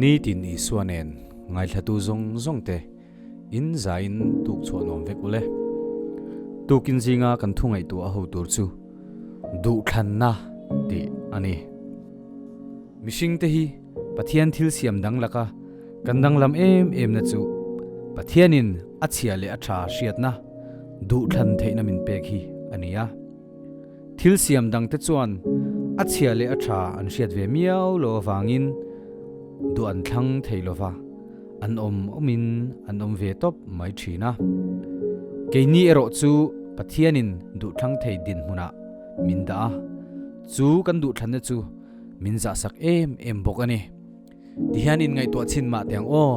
Nitin Isua nen ngaithlatu zawng zawng te in zain tuk chhuah nuam vek ule. Tukin zinga kan thu ngaihtuah a ho tur chu duhthlanna tih a ni. Mihring te hi Pathian thil siam dang laka kan danglam em em na chu Pathianin a chhia leh a tha hriatna duhthlan theihna min pek hi a ni a. Thil siam dang te chuan a chhia leh a tha an hriat ve miau lo avangin duh an thlang thei lova, an awm awmin an awm ve tawp mai thin a. Keini erawh chu Pathianin duhthlang thei dinhmunah min dah a, chu kan duhthlanna chu min zahsak em em bawk a ni. Tihian inngaihtuah chhin mah teh ang aw.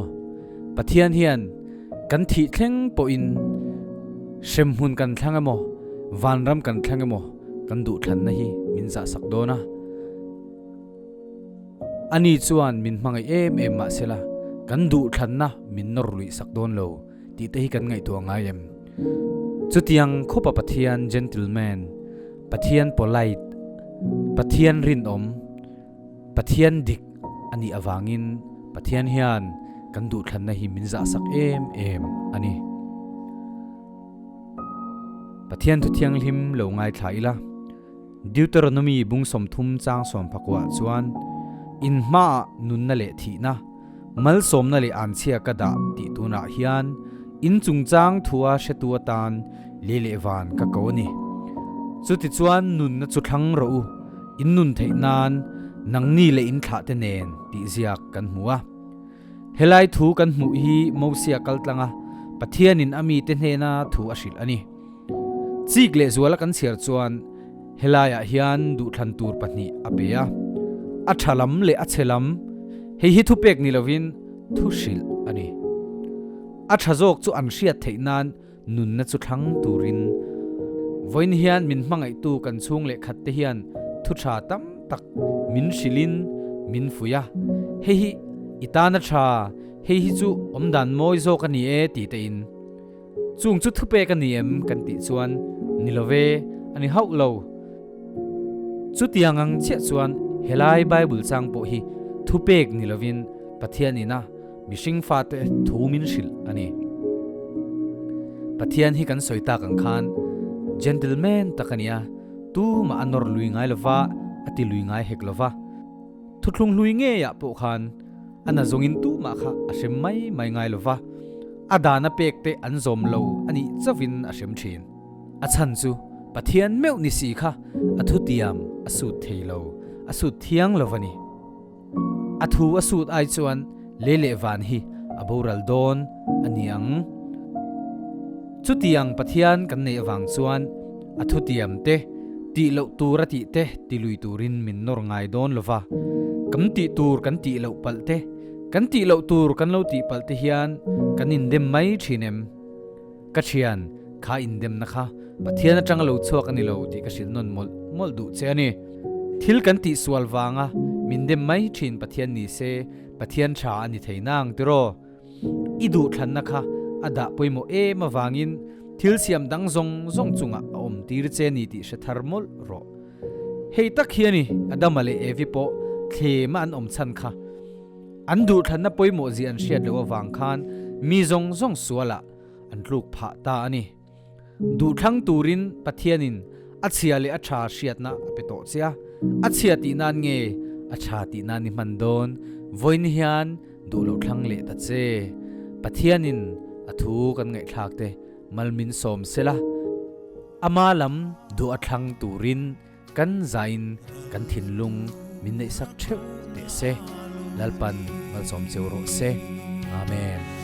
Pathian hian kan thih thleng pawhin hremhmun kan thlang emaw, vanram kan thlang emaw kan duhthlanna hi min zahsak dawn a. Ani chuan min hmangaih em em mah sela kan duhthlanna min nawr luih sak dawn lo tih te hi kan ngaihtuah ngai em? Chutiang khawpa Pathian gentleman, Pathian polite, Pathian rinawm, Pathian dik a nih avangin Pathian hian kan duhthlanna hi min zahsak em em a ni. Pathian thu thianghlim lo ngaithla ila, Deuteronomy bung 30 chang 11 chuan, In hmaah nunna leh thihna, malsawmna leh anchhia ka dah tih tunah hian in chungchang thua hretu atan lei leh van ka ko a ni. Chutichuan nunna chu thlang rawh u, in nun theih nan nangni leh in thlah te nen tih ziak kan hmu a. Helai thu kan hmuh hi Mosia kal tlanga Pathianin a mite hnena thu a hrilh a ni. Chik leh zuala kan chhiar chuan helaiah hian duhthlan tur pahnih a pe a, a tha lam leh a chhe lam, hei hi thupek ni lovin thu hrilh a ni. A tha zawk chu an hriat theih nan Nunna chu thlang turin vawiin hian min hmangaihtu kan chhung leh khat te hian thu tha tam tak min hrilhin min fuih a, hei hi i tana tha, hei hi chu awmdan mawi zawk a ni e ti tein. Chung chu thupek a ni em kan tih chuan ni lo ve, a ni hauh lo. Chutiang ang chiah chuan helai Bible chang pawh hi thupek ni lovin Pathian ina Mihring fate thu min hrilh a ni. Pathian hi kan sawi tak ang khan gentleman tak a nia, tumah a nawr lui ngai lova, a ti lui ngai hek lova. Thuthlung hlui ngeiah pawh khan a na zawngin tumah kha a hrem mai mai ngai lova, a dan a pek te an zawm lo a nih chauhin a hrem thin. A chhan chu Pathian meuh ni si kha a thutiam a sut thei lo, a sut thiang lo va ni. A thu a sut ai chuan lei leh van hi a boral dawn a ni ang. Chutiang Pathian kan neih avang chuan a thutiam te, tih loh tur a tih te ti lui turin min nawr ngai dawn lo va. Kan tih tur kan tih loh palh te, kan tih loh tur kan lo tih palh te hian kan indem mai thin em? Ka thian, kha indemna kha Pathian atanga lo chhuak a ni lo tih ka hrilh nawn mawlh mawlh duh che a ni. Thil kan tih sual vanga min dem mai thin Pathian ni se Pathian tha a ni thei nang tiraw? I duhthlanna kha a dah pawimawh em avangin thil siam dang zawng zawng chungah a awm tir che ni tih hre thar mawlh rawh. Hei tak hi a ni Adama leh Evi pawh thlema an awm chhan kha. An duhthlanna pawimawh zia an hriat loh avang khan mi zawng zawng sualah an tluk phah ta a ni. Duhthlang turin Pathianin a chhia leh a tha hriatna a pe tawh che a, a chhia tih nan nge a tha tih nan i hman dawn? Vawiin hian duh lo thlang leh ta che. Pathianin a thu kan ngaihthlak te mal min sawm sela, ama lam duh a thlang turin Kan zain kan thinlung min neihsak theuh teh se. Lalpan malsawm cheu rawh se. Amen.